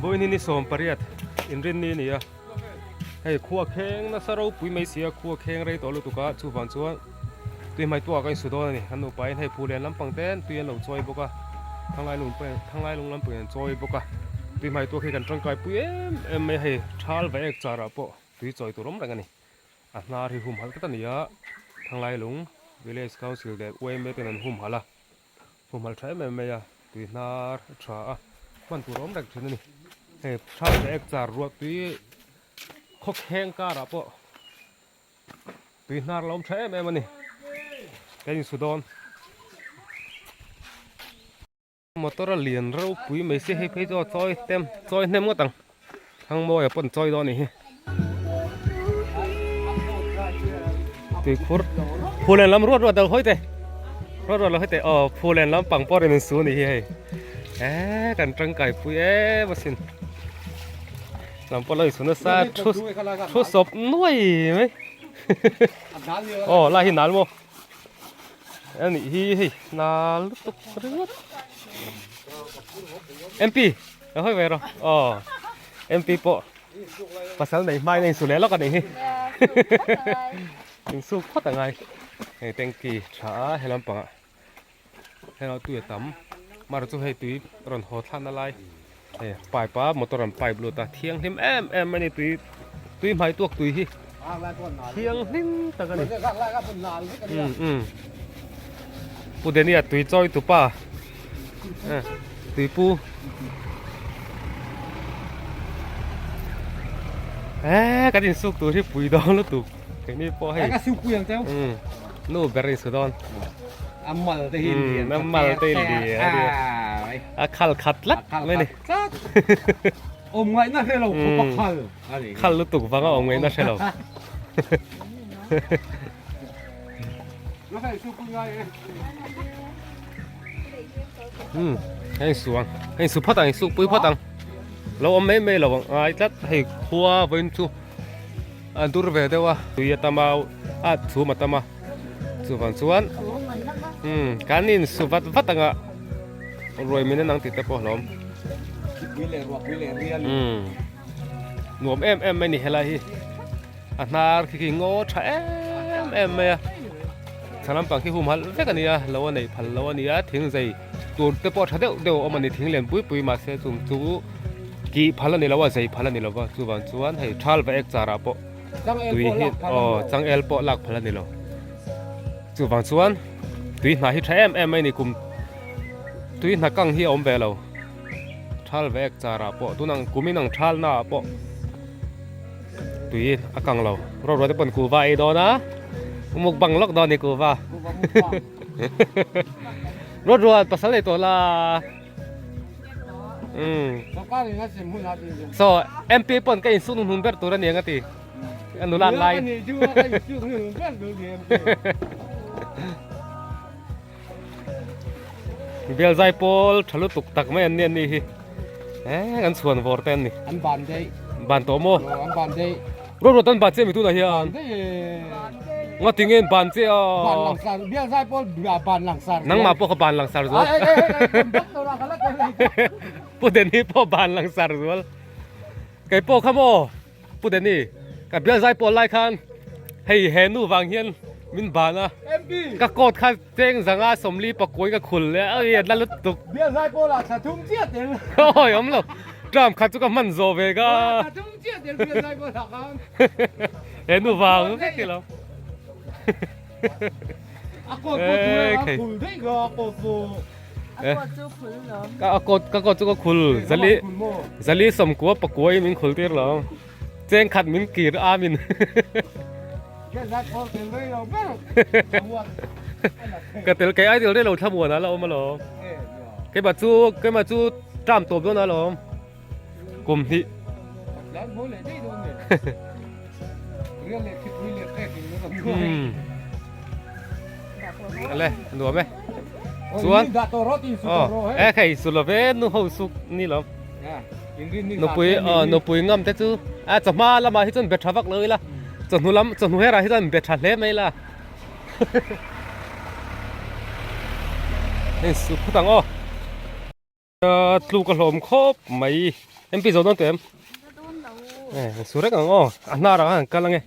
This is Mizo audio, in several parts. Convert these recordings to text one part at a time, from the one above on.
Vawiin hi ni 18 inrinni a ni a, hei khua kheng nasa ropui mai si a, khua kheng rei tawh lutuk a, chuvang chuan tui hmai tuah ka insu dawn a ni, an nupain hei phu lian lampang te tui an lo chawi bawk a, thanglai lung pawh thanglai lung lampangin an chawi bawk a, tui hmai tuah khi kan tangkai pui em em mai a, hei thal va ek char ah pawh tui chawi tur awm reng a ni. A hnar hi humhalh tlat a ni a, Thanglailung Village Council leh yma ten an humhalh a, humhalh tha em em mai a, tui hnar a tha a, hman tur a awm reng thin a ni. Hei thal leh ek char ruah tui khawkheng karah pawh tui hnar la awm tha em em a ni, kan insu dawn. Motor a lian ropui mai sia hei phei chu a chawi tem chawi hnem ngawt ang Thangmawia pawn chawi dawn a nih hi tuikhur phulen lam ruat ruat lo hawi teh ruat ruat lo hawi teh aw phulen lam pang pawh rawn insu a nih hi hei eee kan tangkai pui em asin lam pawh lo insu nasa thu thu sawp nuai mai aw lai hi nal maw. A nih hi hei nal lutuk ringawt MP lo hawi ve rawh aw MP pawh pasal nei hmain a insu leh lawk a nih hi insuk phawt a ngai hei tanky tha a he lampangah helai tui a tam mar chu hei tui rawn haw thlakna lai hei pipe a motor an pipe lut a thianghlim em em a ni tui tui hmai tuak tui hi thianghlim tak a ni um um pu Denia tui chawi tupa eh tui pu eh kan insuk tur hi pui dawn lutuk keini pawh hei um nu ber insu dawn. A mal te hi lian a mal te hi lian a khal khat tlat mai ni awm ngaihna hre lo khawp a khal khal lutuk vanga awm ngaihna hre lo um hei suang hei su phawt ang hei su pui phawt ang lo awm mai mai lo ang ngai tlat hei khua vawiin chu a dur ve deuh a tui a tam a a chhum a tam a. Chuvang chuan umm kan in su vat vat anga ruai min an ang tih te pawh hlawm umm nuam em em mai ni helai hi a hnar khi khi ngaw tha em em mai a chha lampang khi hum halh vek a ni a lo a neih phal lo a ni a thing zei tur te pawh tha deuh deuh a awm a ni thing lian pui pui mahse chung chu kih phal a ni lo a zei phal a ni lo va chuvang chuan hei thal va ek char ah pawh. tui hi aw changel pawh lak phal a ni lo chuvang chuan tui hna hi tha em em mai ni kum tui hna kang hi a awm ve lo thal ve ek char ah pawh tunang kum in ang thal na ah pawh tui a kang lo ro ro te pawn kuhva ei dawn a mukbang lawk dawn a ni kuhva ro ruat pasal nei tawh la. So MP pawn ka insuk hnung ber tur a ni ang a ti. A nula lai. Bial zai pawl tha lutuk tak mai an ni an ni hi. Eh an chhuan vawr te an ni. An ban dei. Ban tawh maw? An ban dei. Ruat ruat an ban che mi tunah hian. Nga ti nge ban che a. Ban langsar bial zai pawl ban langsar. Nangmah pawh ka ban langsar zual. Pu Denny pawh ban langsar zual. Kei pawh kha maw Pu Denny ka bial zai pawl lai khan hei he nu vang hian min ban a. Ka coat kha cheng zanga 40 pakuai ka khul leh a i la lutuk. Bial zai pawl ah thla thum chiah tel. Awi awm lo. Tram khat chu ka hman zawh ve ka. He nu vang vek i lo. Ka kawt ka kawt chu ka khul zali zali sawmkua pakua in min khul tir lo cheng khat min kir am in ka tel kei ai tel rei lo thlamuan a la awm alawm keimah chu keimah chu tram tawp dawn alawm. Kum hnih. Ale nuam e. Chuan oh e khei su lo ve nu ho suk ni lo. Nupui oh nupui ngam te chu a chawhma lamah hi chuan be tha vak lo ila. Chawhnu lam chawhnu herah hi chuan be tha hle mai la. Hei su phut ang aw. Tluk a hlawm khawp mai. MP zo dawn teh em? Eh, su reng ang aw. A hnar ah khan kal ange.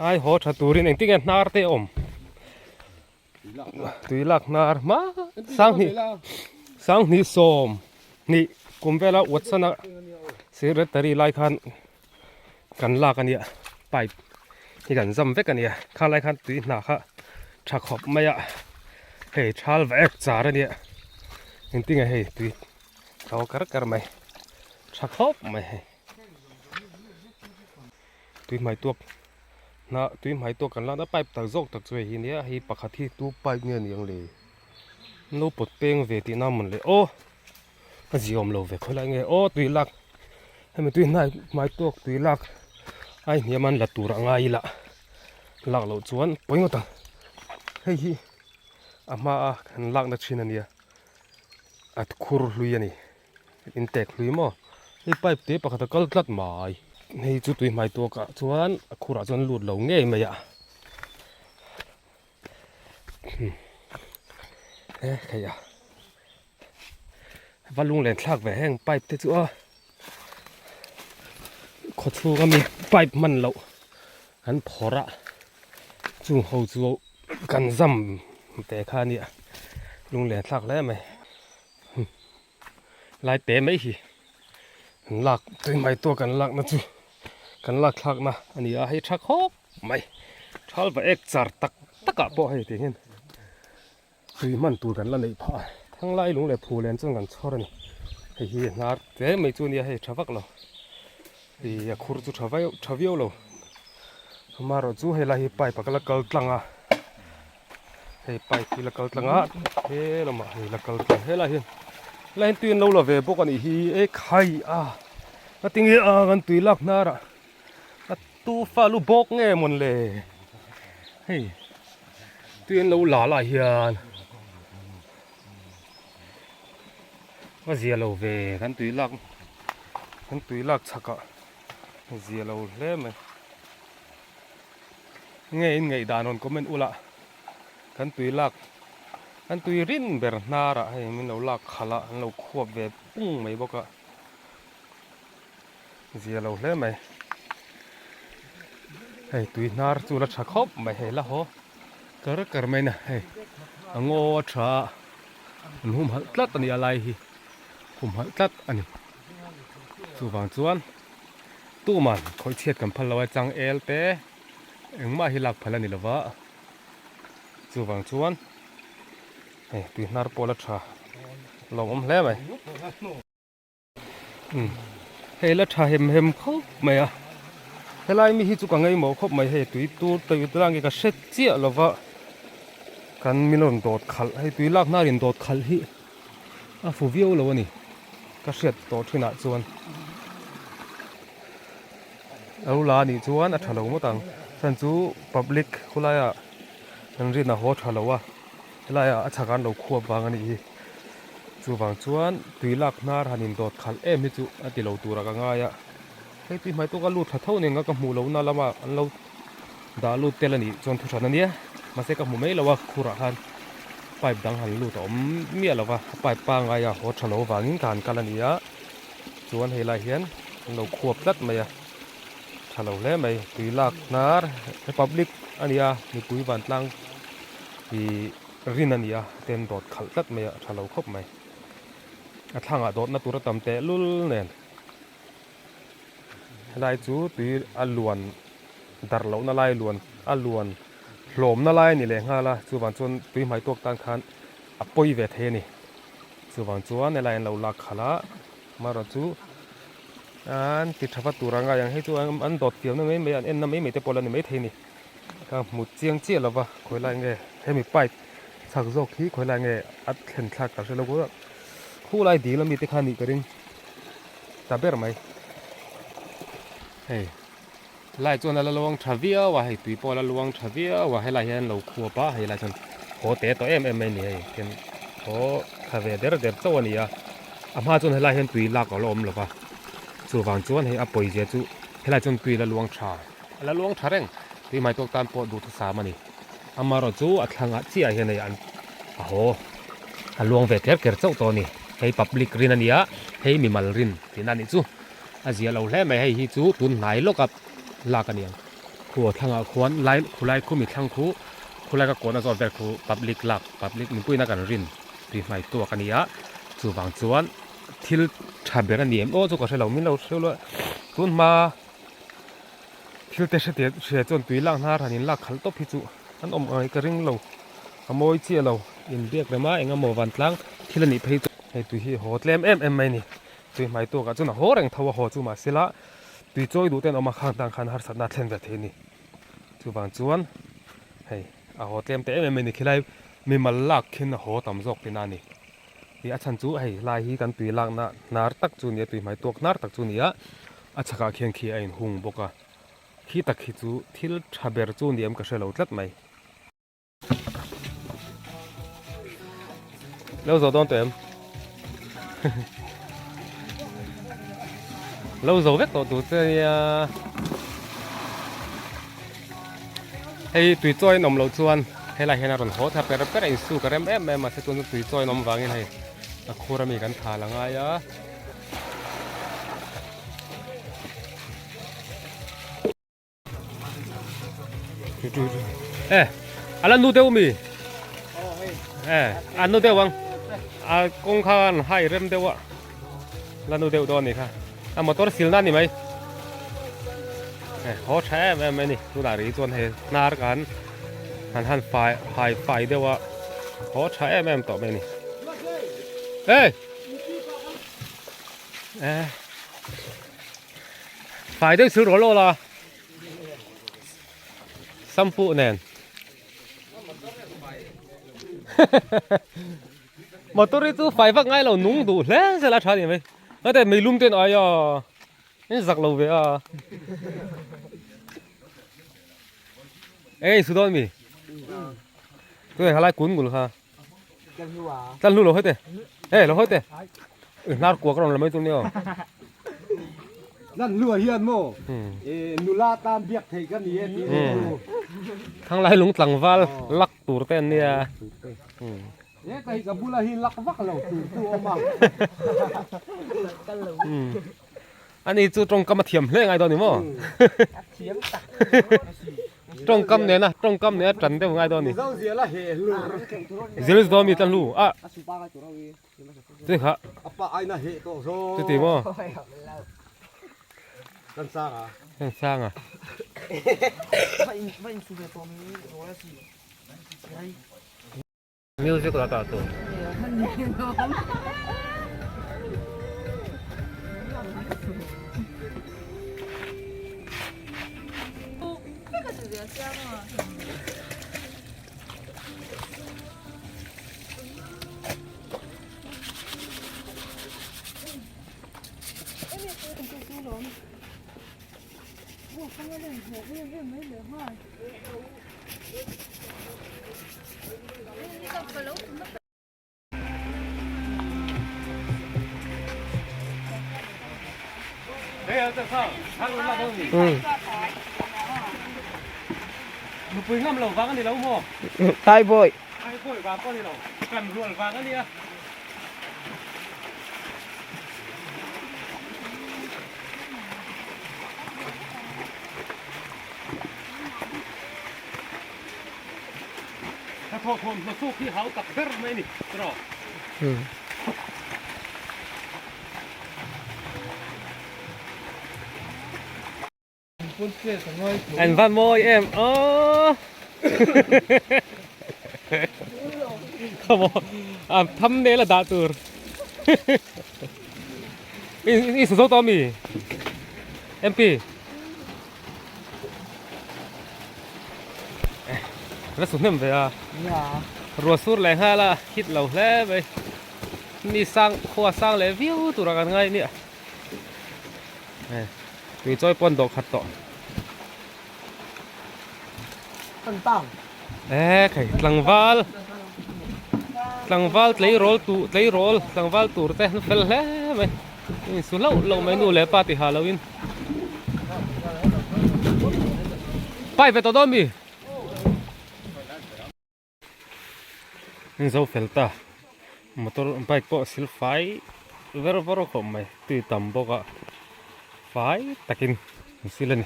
Ai haw tha turin engtin nge hnar te a awm. Tui lak hnar hma sanghnih sanghnih sawm hnih kum vela Watson a secretary lai khan kan lak a nia pipe hi kan zam vek a nia kha lai khan tui hna kha tha khawp mai a hei thal va ek char a nia engtin nge hei tui tho kar kar mai tha khawp mai hei tui hmai tuak hna tui hmai tuak kan lak na pipe tak zawk tak chu hei hi nia hei pakhat hi tu pipe nge ni ang le an lo pawt peng ve tih na mawn le aw a zi awm lo ve khawilai nge aw tui lak hemi tui hnai hmai tuak tui lak ai hniam an la tur a ngai ila lak loh chuan pawi ngawt ang hei hi a hma a kan lak na thin a nia a khur hlui a ni intek hlui maw hei pipe te pakhat a kal tlat mai hei chu tui hmai tuak ah chuan a khurah chuan lut lo ngei mai a e hei a va lunglen thlak ve heng pipe te chu a khaw chhung ami pipe hman loh an phawrh a chung ho chu kan zam ve kha a nia lunglen thlak hle mai. Lai te mai hi an lak tui mai tuak an lakna chu kan lak thlakna a ni a hei tha khawp mai thal va ek char tak tak ah pawh hei ti hian tui hman tur kan la neih phah a thanglai lung leh phul nen chuan kan chhawr a ni hei hi hnar te mai chu a nia hei tha vak lo ih a khur chu tha viau tha viau lo amaherawh chu helai hi pipe a ka la kal tlang a. Hei pipe hi la kal tlang a he lamah hei la kal tlang helai hian helai hian tui an lo la ve bawk a nih hi e khai a a tinge a kan tui lak hnar ah a tu fa lu bawk nge mawn le hei tui an lo la lai hian a zia lo ve kan tui lak kan tui lak chhak ah a zia lo hle mai. Nge in ngaihdan rawn comment ula kan tui lak kan tui rin ber hnar ah hei min lo lak khalh a an lo khuap ve pung mai bawk a zia lo hle mai hei tui hnar chu la tha khawp mai hei la haw kar kar mai na hei a ngaw a tha a an humhalh tlat a ni a lai hi humhalh tlat a ni chuvang chuan. Tuman khawih chhiat kan phal lo a chang el te engmah hi lak phal a ni lova chuvang chuan hei tui hnar pawh la tha lawmawm hle mai umm hei la tha hem hem khawp mai a helai mi hi chu ka ngaimawh khawp mai hei tui tur tui tur ang ka hre chiah lova kan min rawn dawt khalh hei tui lak hnar in dawt khalh hi. A fu viau lo a ni ka hriat tawh thinah chuan a lo la a nih chuan a tha lo ngawt ang chhan chu public khawlaiah an rin a haw tha lo a helaiah a chhak an lo khuap vang a nih hi chuvang chuan tui lak hnar han indawt khalh em hi chu a ti lo turah ka ngai a hei tui hmai tawka lut tha tho nen ka hmuh lohna lamah an lo Dah lut tel a nih chuan thu hran a nia mahse ka hmu mai lo a khurah khan pipe dang han lut a awm miah lo va a pipe pangngai a haw tha lo vangin ka han kal a ni a chuan hei lai hian an lo khuap tlat mai a tha lo hle mai tui lak hnar he public a ni a mipui vantlang ih rin a ni a ten dawt khalh tlat mai a tha lo khawp mai a thlangah dawtna tur a tam teh lul nen. Helai chu tui a luan darh lohna lai luan a luan hlawmna lai a ni leh nghal a chuvang chuan tui hmai tawk tan khan a pawi ve thei a ni chuvang chuan helai an lo lak khalh a amaherawh chu an ti tha vat tur a ngai ang hei chu an dawt fiamna mai mai an enna mai mai te pawh la ni maithei a ni ka hmu chiang chiah lova khawi lai nge hemi pipe chak zawk hi khawi lai nge a thlen thlak ka hre lo khulai dil ami te kha a nih ka ring. Ta ber mai hei lai chuan a la luang tha viau a hei tui pawh a la luang tha viau a helai hian lo khuap a hei lai chuan haw te tawh em em mai a ni hei tin haw thla ve der der chauh a ni a a hma chuan helai hian tui lak a la awm lo va chuvang chuan hei a pawizia chu helai chuan tui a la luang tha a la luang tha reng tui hmai tawk tan pawh duhthusam a ni amaherawhchu a thlangah chiah hian hei an a haw a luang ve ker ker chauh tawh a ni. Hei public rin a nia, hei mimal rin tihna a nih chu. A zia lo hle mai hei hi chu tun hnai lawka lak a ni ang. Khu a thlangah khuan lai khulai khu mi thlang khu khulai ka kawhna zawt vel khu public lak public mipuiin a kan rin tui hmai tuak a ni a chuvang chuan thil tha ber a ni em aw chu ka hre lo min lo hreu lo tun hma thil te hre teh hria chuan tui lak hnar han in lak khalh tawp hi chu an awm ang ka ring lo a mawi chiah lo inbiak rem a eng emaw vantlang thil a nih phei chu hei tui hi haw tlem em em mai a ni tui hmai tuakah chuan a haw reng tho a haw chu mahsela Tui chawi duh ten awm a khang tan khan harsatna a thlen ve thei a ni. Chuvang chuan hei a haw tlem teh em em mai ni khilai mimal lak khin a haw tam zawk tihna a ni. Ih a chhan chu hei lai hi kan tui lakna hnar tak chu a ni a tui hmai tuak hnar tak chu a ni a, a chhakah khian khi a inhung bawk a, khi tak hi chu thil tha ber chu ni em ka hre lo tlat mai. Lo zo dawn tawh em? Lo zo vek tawh tur che nia. Hei tui chawi an awm loh chuan helai hian a rawn haw thla per per a insuk a rem em em a se tun chu tui chawi an awm vangin hei a khur ami kan thal a ngai a. Eh, ala nu deuh mi? Eh, an nu deuh ang. A kawng kha an hai rem deuh a. La nu deuh dawn ni kha. A motor sil na ni mai. Eh, haw tha em em mai ni. Tunah ri chuan hei hnar kan han han fai hai fai deuh a. Haw tha em em tawh mai ni. Eh! Eh. Fai deuh sil rawh lawla. Sampu nen. Motor hi chu fai vak ngai lo nung duh hle zel a tha ni mai. Hete meilum ten ai a. In zak lo ve a. Eng su dawn mi? Tui halai kun ngul kha. Tlan hlu lo hete. Eh lo hete. Hnar kuak rawn la mai chu nia. Tlan hlu ah hian maw nula tan biak theih ka ni e tih ni chu. Thanglai lung tlangval lak tur te an nia. He ka hi ka bula hi lak vak lo tur chu awm a. Ani chu tawngkam a thiam hle ngai dawn ni maw? A thiam tak. Tawngkam nena tawngkam nena tan deuh ngai dawn ni. Mizo zial a he hlur. Zil dawn mi tlan hlu a. Tui kha. A pa aina he tawh zo. Chuti maw? Kan sang a. Kan sang a. Music la ta tu. Nupui ngam lo vang a ni lo maw? Thai bawi. Thai bawi vang pawh a ni lo, kan rual vang a nia. Hnathawh thawmhnaw suk hi hau tak ber mai a ni tiraw? An va mawi em aw Khawmaw a thumbnail a dah tur I sa zo tawh ami MP La su hnem ve a Ruah sur leh nghal a hit lo hle mai Mi sang khua sang leh viau tur a kan ngai nia Tui chawi pawn dawh khat tawh. E khai tlangval tlangval tleirawl tu tleirawl tlangval tur te an fel hle mai in su hlauh hlauh mai nu leh pa ti ha lo in pai ve tawh dawn mi. Zo fel ta. Motor bike pawh sil fai ver vawr khawp mai tui tam bawk a fai takin an sil a ni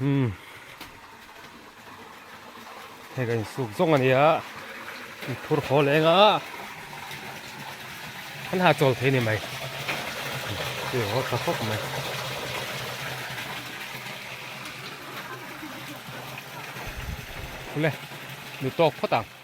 umm hei ka insuk zawng a ni a inphur haw leng a an hahchawl thei a ni mai tui haw tha khawp mai. Ule nu tawk phawt ang.